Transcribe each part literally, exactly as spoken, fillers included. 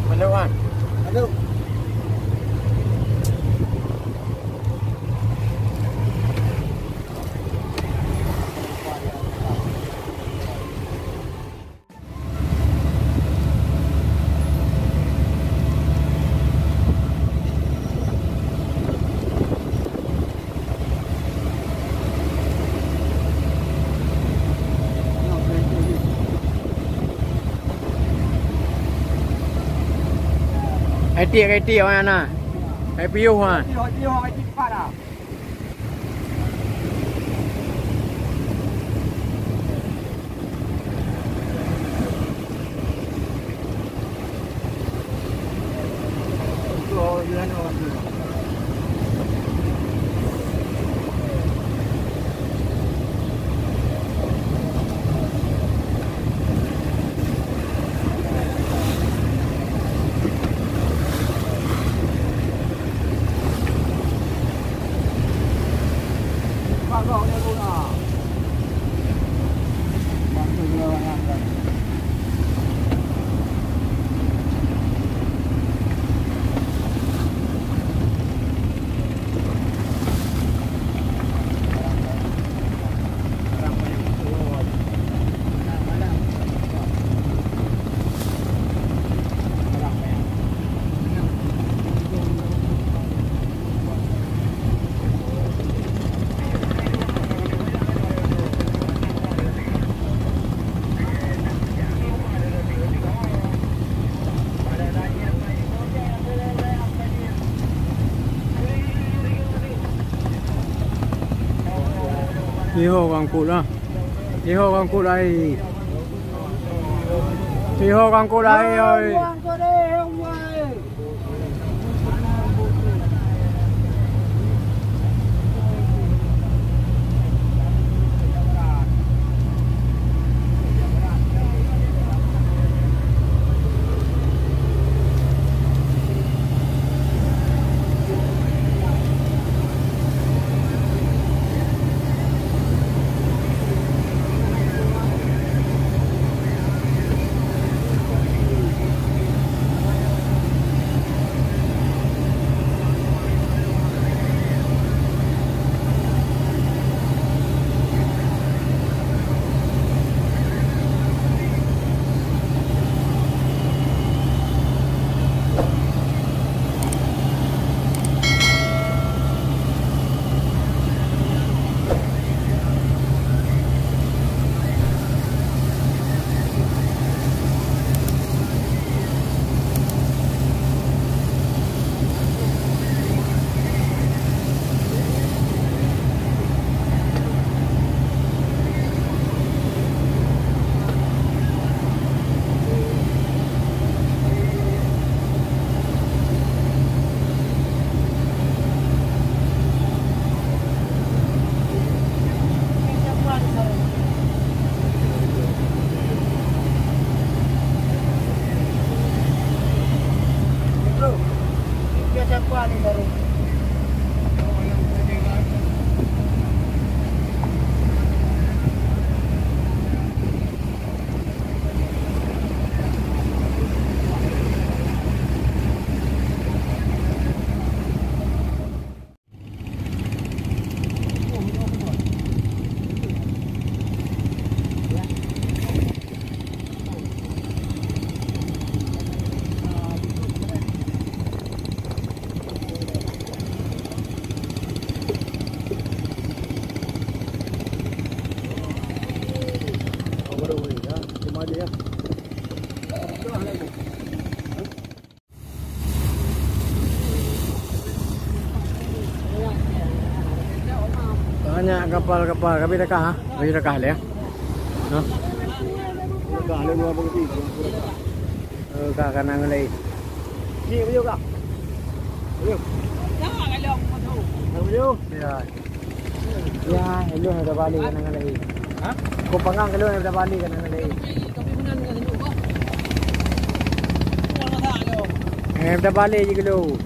Mantap, Wan. Hai tiek, hai tiek awak nyan na. Hai piôh ha. Iho kangkut lah. Iho kangkut lai. Iho kangkut lai, oi. Banyak kapal-kapal, tapi dekat ha. Lagi dekat leh. Ha? Dekat leh dua bukti. Eh, ka kanan lagi. Ni baju ka. Baju. Baju. Ya. Ya, hello, ada balik kanan lagi. Ha? Kau pangang hello, ada balik kanan lagi. Eh, dah balik je dulu.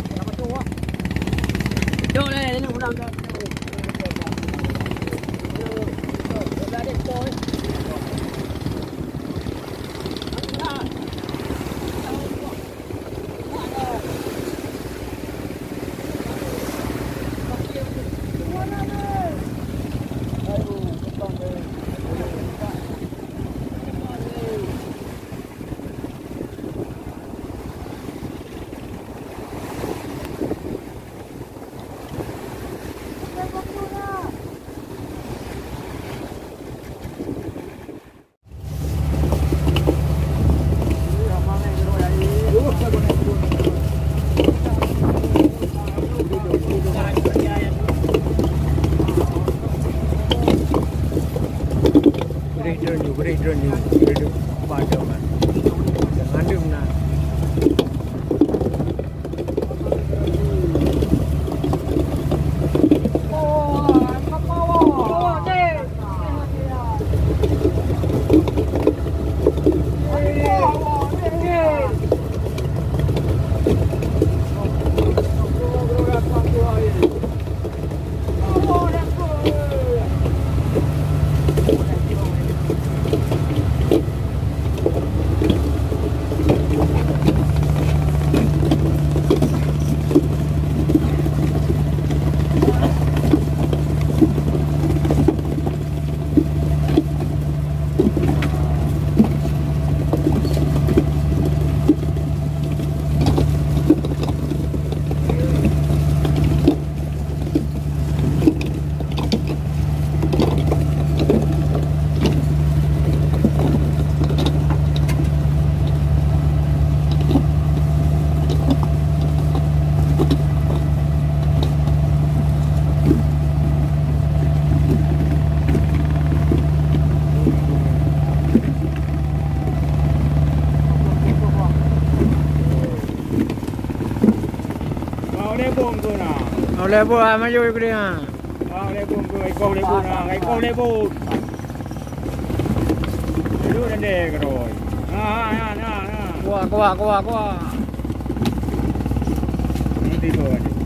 Beri drone you, beri drone you, beri drone. Padahal kan. Jangan dum nah. Bak ulèe bông tu na. Ulèe bông, ah, mayôi keudéh, ah. Bak ulèe bông tu, ikôt ulèe bông na, ikôt ulèe bông. Duduk dan deh keudôi. Ha, ha, ha, ha, ha. Kuah, kuah, kuah, kuah. Nanti tu aja.